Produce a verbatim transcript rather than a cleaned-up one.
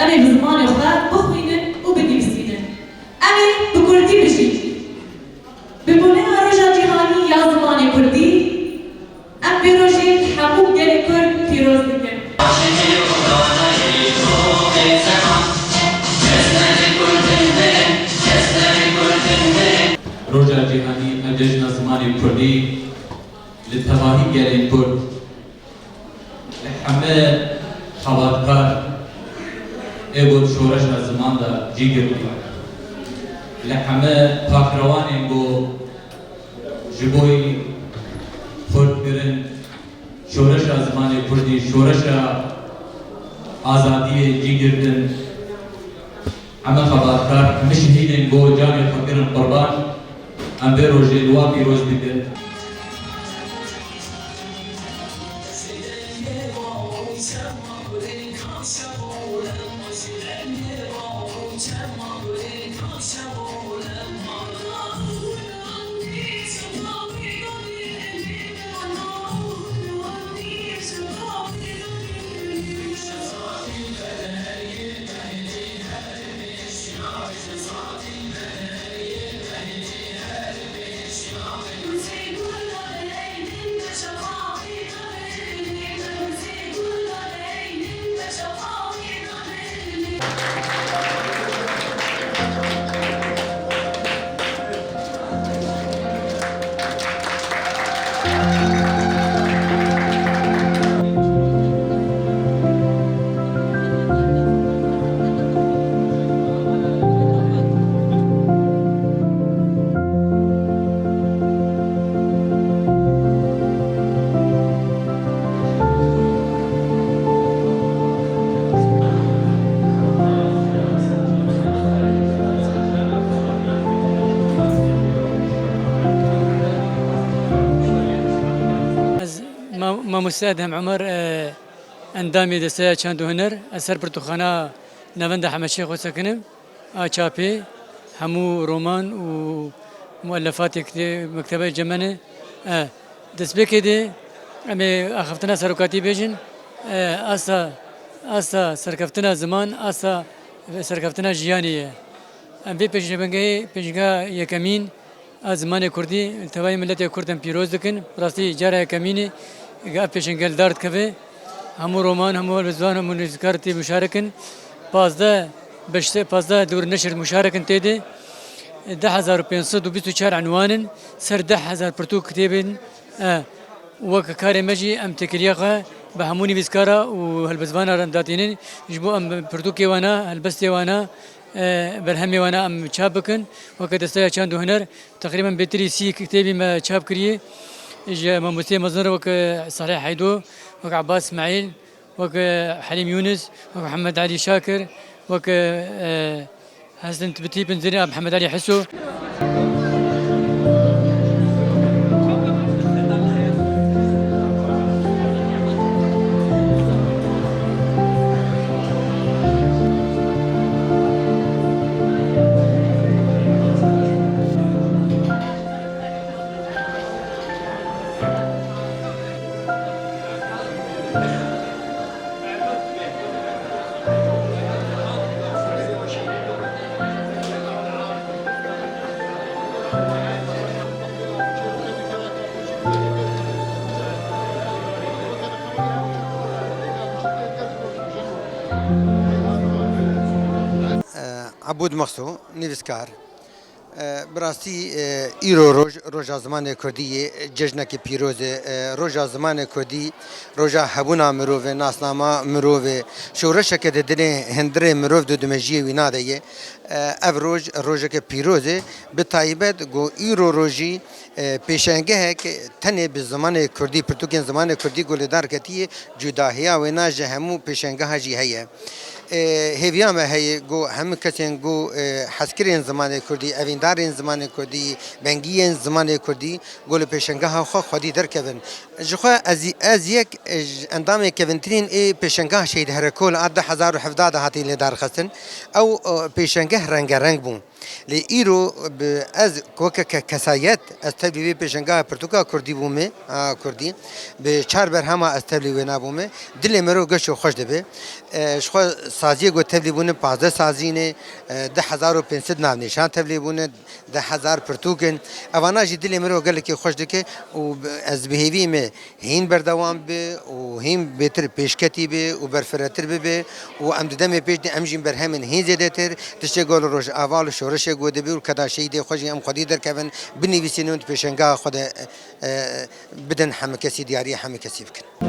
Em ê bi zimanê xwe bixwînin û binivîsînin. Em ê bi kurdî bijîn. Bi bûneya Roja Cîhanî ya Zimanê Kurdî, em vê rojê li hemû gelê Kurd pîroz dikin. Roja Cîhanî ya Cejna Zimanê Kurdî li tevahî gelên Kurd, li heme xebatkar ê ku di şoreşa ziman de cî girtî, li heme pakrewanên ku ji bo xurt kirin, şoreşa zimanê kurdî, şoreşa azadiyê cî girtin, heme xebatkar, heme şehîdên ku canê xwe kirin qurban, em vê rojê li wan pîroz dikin. Ez ma-, mamoste Edhem Omer, e, endamê Desteya Çand û Huner, ez ser pirtûkxana Navenda Hemedşêxo sekinim. A çapê, hemû roman û muellefatê kitê-, mektebe cemene. E, destpêkê de em ê axiftina serokatî bêjin, e, asta, asta serkeftina ziman, asta serkeftina jiyanê ye. Em vê pêşengehê, pêşengeha yekemîn, a zimanê kurdî, li tevayî miletê kurd em pîroz dikin. Bi rastî cara yekemînê ev pêşenge li dar dikeve. Hemû roman, hemû helbestvan, hemû nivîskar tê muşarekin. Pazdeh beşte, pazdeh dewr neşir muşarekin tê de. Deh hezar û pênc sed û bîst û çar enwan in, ser deh hezar pirtûk kitêbin. E, wek karê me jî em têkiliya xwe bi hemû nivîskara û helbestvana re datînin. Ji bo em pirtûkê wana, helbestê wana, e, berhemê wana em çap bikin. Weke Desteya Çand û Huner, teqrîben bêtirî sî kitêbî me çap kiriye. Ji mamosteyê mezin re weke Salih Heydo, weke Abbas Smaîl, weke Helîm Yûnis, weke Mihemed Elî Şakir, weke, e, Hestin Tibitî bin Zirî Mihemed Elî Hiso. Ebûd Mexsû, nivîskar. E, bi rastî, e, îro roj, Roja Zimanê Kurdî yê, cejnekî pîroz e. E, Roja Zimanê Kurdî, roja hebûna mirov e, nasnama mirov e. Şoreşeke di dilê hundirê mirov de di mejiyê wîna de ye. E, ev roj, rojeke pîroz e. Bi taybet ku îro rojî, e, pêşengehek tenê bi zimanê kurdî, pirtûkên zimanê kurdî ku li dar ketiye, cudahiya wêna ji hemû pêşengeha jî heye. E, hêviya me heye ku hemû kesên ku, e, hezkirên zimanê kurdî, evîndarên zimanê kurdî, bengiyên zimanê kurdî ku li pêşengeha xwe xwedî derkevin. Ji xwe ez, ez yek, e, ji endamê kevintirîn ê pêşengeha Şehîd Herekol a du hezar û hevdeh de hatî lê darxistin. Ew, e, pêşengeh rengereng bû. Lê îro bi ez weke ke-, kesayet ez tevlî vê pêşengeha pirtûka kurdî bûme, a kurdî, bi çar berhema ez tevlî wê nabûme, dilê mero geşo xweş dibe. E, ji xwe saziyê ku tevlî bûne pazdeh sazî ne, e, du hezar û pênc sed navnîşan tevlî bûne, du hezar pirtûk in. Evana jî dilê mero gelekî xweş dike û bi-, ez bi hêvî me hîn berdewam bi û hîn bêtir pêşketî bi û berfiretir bibe û em di demê pêş de em jî berhemên hîn zêdetir tiştê gor li Rojava li şoreşê ku dibe û keda şehîdê xwe jî em xwedî derkevin, binivîsînin û di pêşengeha xwe de, e, bidin hemû kesî, diyariya hemû kesî bikin.